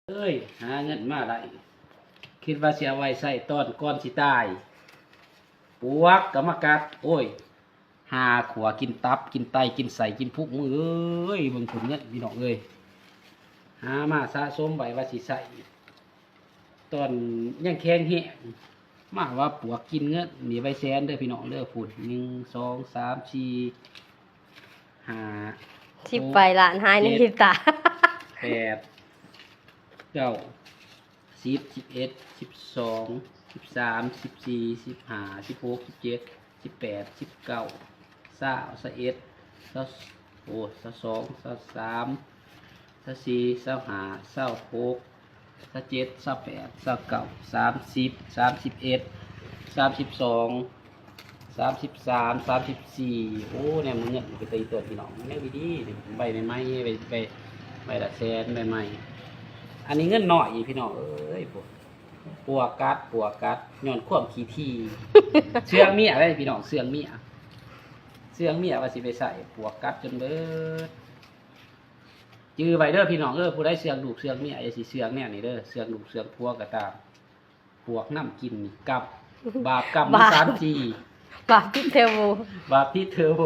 ເອີຍ ຫາເງິນມາໄດ້ ຄິດວ່າຊິເອົາໄວ້ໃຊ້ຕອນກ່ອນຊິຕາຍ ປວກກໍມາກັດ ໂອ້ຍ ຫາຂົວກິນຕັບ ກິນໄຕ ກິນໄສ້ ກິນພຸງ ເອີຍ ເບິ່ງຜົນເງິນພີ່ນ້ອງເອີຍ ຫາມາສະສົມໄວ້ວ່າຊິໃຊ້ຕອນຍັງແຂງແຮງ ມາວ່າປວກກິນເງິນ ນີ້ໃບແສນເດີພີ່ນ້ອງເດີ ພຸ້ນ ໜຶ່ງ ສອງ ສາມ ສີ່ ຫ້າ ສິບ ຫົກ ໃບລ້ານ ຫາຍໃນ ເຈັດ ພິບຕາ ແປດ ເກົ້າ ສິບ ສິບເອັດ ສິບສອງ ສິບສາມ ສິບສີ່ ສິບຫ້າ ສິບຫົກ ສິບເຈັດ ສິບແປດ ສິບເກົ້າ ຊາວ ຊາວເອັດ ຊາວ ໂອ້ ຊາວສອງ ຊາວສາມ ຊາວສີ່ ຊາວຫ້າ ຊາວຫົກ ຊາວເຈັດ ຊາວແປດ ຊາວເກົ້າ ສາມສິບ ສາມສິບເອັດ ສາມສິບສອງ ສາມສິບສາມ ສາມສິບສີ່ ໂອ້ ແນວມັນເງິນເປັນຕາອີຕົວພີ່ນ້ອງ ແນວດີໆ ໃບໃໝ່ໆ ໃບ ໃບ ໃບລະແສນ ໃບໃໝ່ ອັນນີ້ເງິນນ້ອຍອີກພີ່ນ້ອງເອີຍ ພວກ ປວກກັດ ປວກກັດ ຍ້ອນຄວາມຂີ້ຖີ່ ເຊື່ອງເມຍເດ້ພີ່ນ້ອງ ເຊື່ອງເມຍ ເຊື່ອງເມຍວ່າຊິໄປໃຊ້ ປວກກັດຈົນເບີດ ຈື່ໄວ້ເດີພີ່ນ້ອງເອີຍ ຜູ້ໃດເຊື່ອງລູກເຊື່ອງເມຍ ຢ່າຊິເຊື່ອງແນວນີ້ເດີ ເຊື່ອງລູກເຊື່ອງຜົວກໍຕາມ ປວກນຳກິນນີ້ກັບ ບາບກັບມັນ ບາບ ສາມຈີ ບາບຕິດເທີໂບ ບາບຕິດເທີໂບ